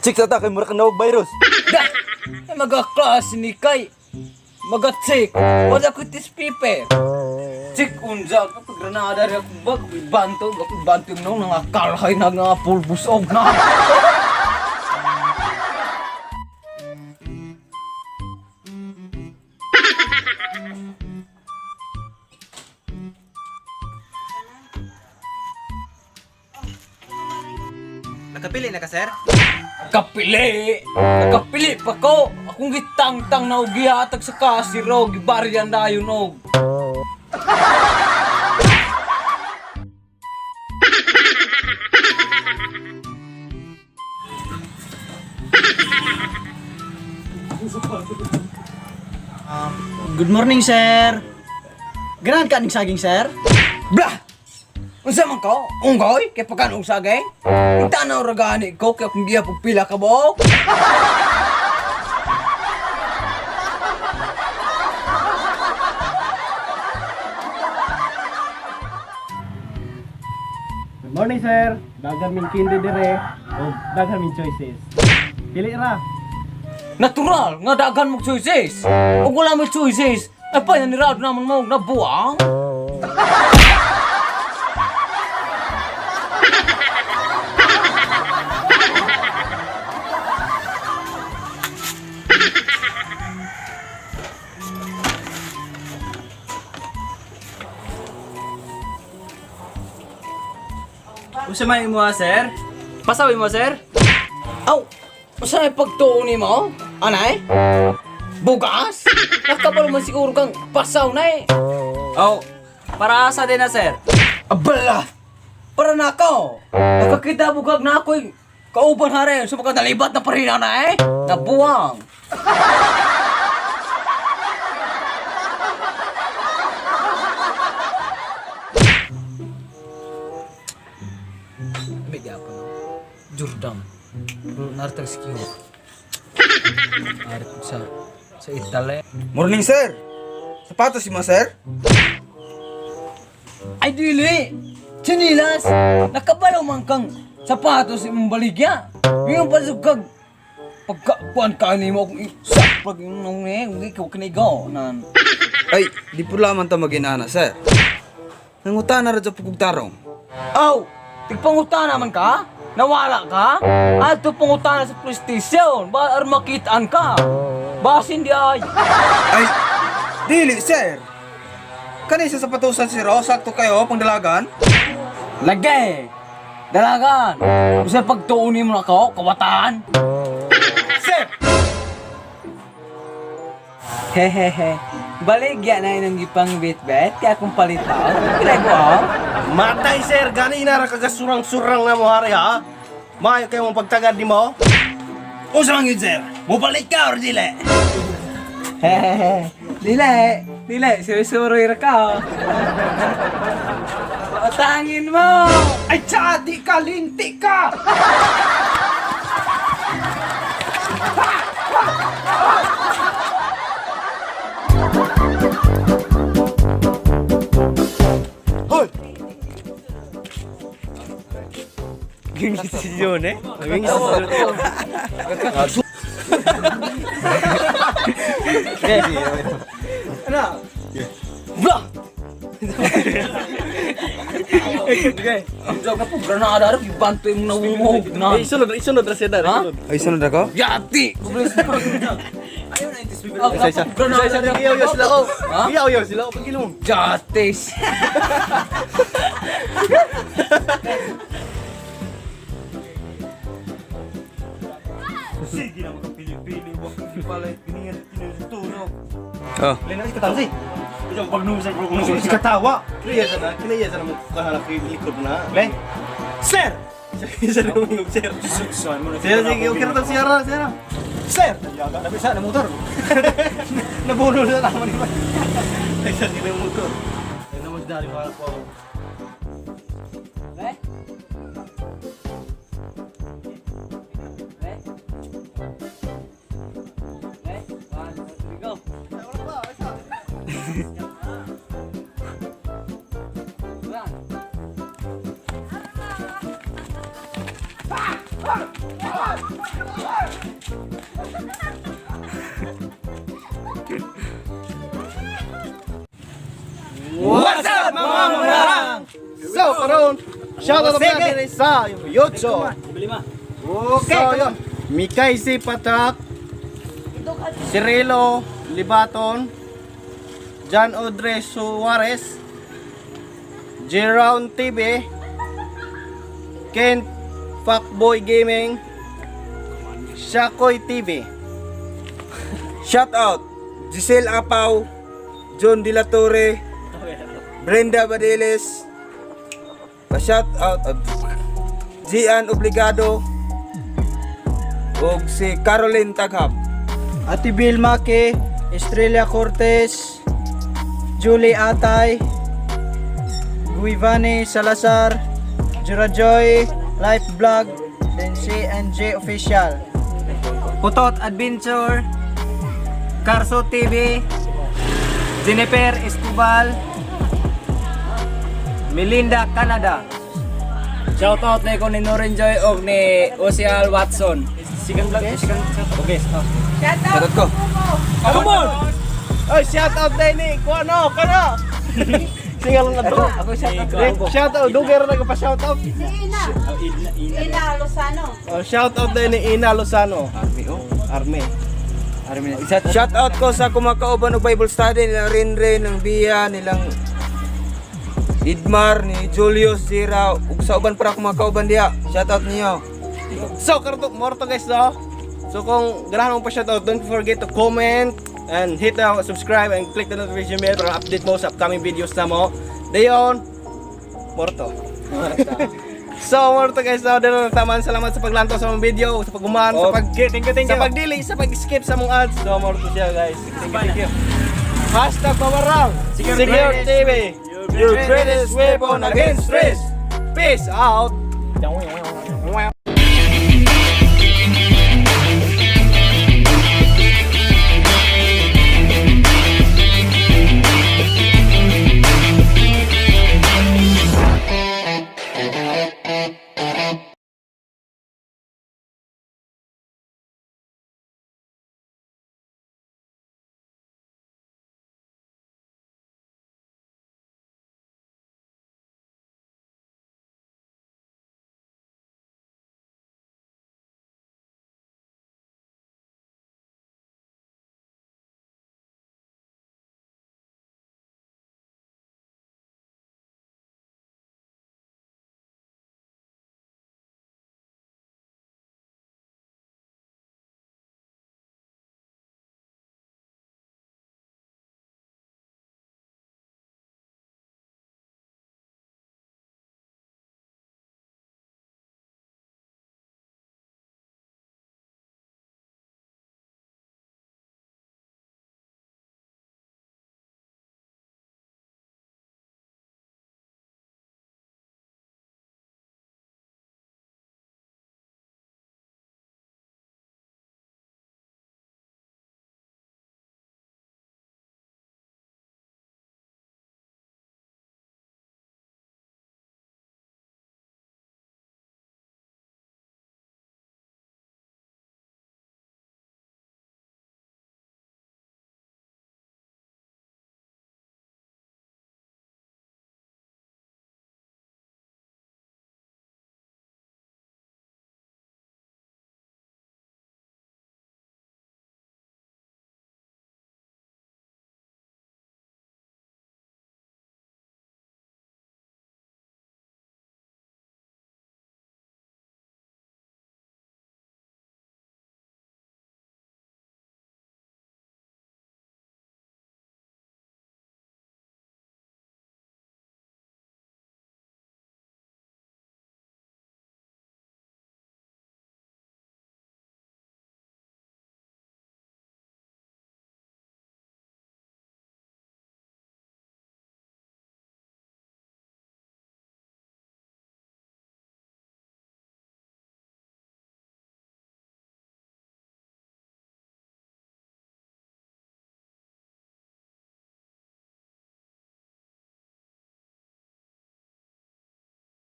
Chicks ata kay mura kang nawag virus. Da! Ay, Magaklase ni kay. Magatsik. Wala ko tis pipe. Tsik unja ka pag granada rin akong bag. Banto, ako banto yung nung nangakalhay na nga pulbusog na. Nakapili na ka, sir? Kapili! Nakapili pa ko! Akong gitangtang na og gihatag sa kasiro, gibaryan na yun og. Good morning, sir. Ganahan ka ning saging, sir? Blah! Unsa man ko? Unggoy? Kay pagkan og sagay? Itanaw ra gani ko kay akong gihapon pila ka buok. Good morning, sir. Daghan min kindi dire o daghan min choices. Pili ra. Natural nga daghan mong choices. Ug wala mo choices, ay pa nanirado naman mo og nabuang. Unsa may imo, sir? Pasawi mo, sir? Aw, usa may pagtuo nimo? Anay? Bugas? Nakabalo man siguro kang pasaw na eh. Oh, para sa din na, sir. Abala! Para na ako! Nakakita bugag na ako eh. Kauban ha rin sa mga nalibat na parina na eh. Nabuang! Bigya pa no? Jordan. Pero naratag si Kiyo. Naratag sa Italy. Morning, sir. Sapatos mo, sir? Ay dili! Chinilas! Nakabalaw man kang sapatos imong baligya. Yung pasugkag pagkakuan ka nimo kung pag nung eh, kung ikaw kinigaw nan. Ay, di po lamang ta maginana, sir. Nangutana ra sa pugtarong. Aw! Tigpangutana man ka? Nawala ka? Ato pangutana sa police station, ba ar makitaan ka? Basin di ay. Ay, dili, sir. Kani sa sapatusan, sir, oh, sakto kayo, pangdalagan. Lagay! Dalagan! Usa pagtuon nimo na ko, kawatan! Sir! Hehehe. Baligya na inang gipang bitbit kaya akong palitaw. Kaya ko ah. Matay, sir. Gani na ra kagasurang-surang na mo hari ha. Maayo kayo mong pagtagad nimo. Unsa man gyud, sir? Mobalik ka or dili? Hehehe. Dili, dili, surusuroy ra ka. oh. Pautangin mo! Ay, tsadi ka, linti ka. Hoy! Desisyon eh. Blah! Okay. Ang ka po, granada rin, ibanto yung nawungog na. Ay, isunod, isunod ra siya dar. Ha? Ay, sunod ako? Yati! Isa, isa. Isa, isa. Iyaw, iyaw sila ko. Ha? Iyaw, iyaw sila ko. Pagilong. Jatis! Sige na makapili-pili, wa kang gipalit giningan tinutunog. Oh. Lena, si katawa si. Ikaw pagnusan ko kung Si katawa. Kinaiya sana, kinaiya sana mo kahanap kay likod na. Le. Sir. Isa na mo yung sir. Sir, sige, okay na to, sir, sir. Sir! Yaga na bisa na motor. Nabuno na naman ni Ay, sa sila yung motor. Ay, naman si Dari, para po ako. Eh? Eh? Eh? One, two, three, go. One. What's up, mga manarang? So, karon, shout out na diri sa YouTube. Okay. So, yun. Mikay C. Patak, Cirilo Libaton, John Audrey Suarez, Jerown TV, Kent Fuckboy Gaming, Shakoy TV. Shout out Giselle Apaw, John De La Torre, Brenda Badeles. Pa-shout out Gian Obligado ug si Caroline Taghap. Ate Bill Maki, Estrella Cortez, Julie Atay, Guivani Salazar, Jurajoy, Life Vlog, then CNJ Official. Putot Adventure, Carso TV, Jennifer Escobal, Melinda Canada. Shoutout na ko ni Noren Joy og ni Osial Watson. Sigang vlog, sigang okay. Shout out. Shout out ko. Come on! Oy, shout out din ni Kuano, kano. Singal na to. Ako shout out. Shout out, duger na pa shout out. Si Ina. Ina Lozano. Oh, shout out din ni Ina Lozano. Army oh. Army. Shout out ko sa kumakauban og Bible study nilang Rinrin, ng Bia, nilang Idmar, ni Julius Zira, ug sa uban para kumakauban diha. Shout out niyo. So, karto, more to guys, no? So, kung ganahan mo pa shout out, don't forget to comment and hit the subscribe and click the notification bell para update mo sa upcoming videos na mo. Dayon, more to. So, more to guys, no? Dito na taman. Salamat sa paglantaw sa mong video, sa pag-uman, sa pag thank you, thank sa pagdili, sa pag-skip sa mong ads. So, more to siya, guys. Thank you, thank you. #Mamarang Secure TV, your greatest weapon against stress. Peace out.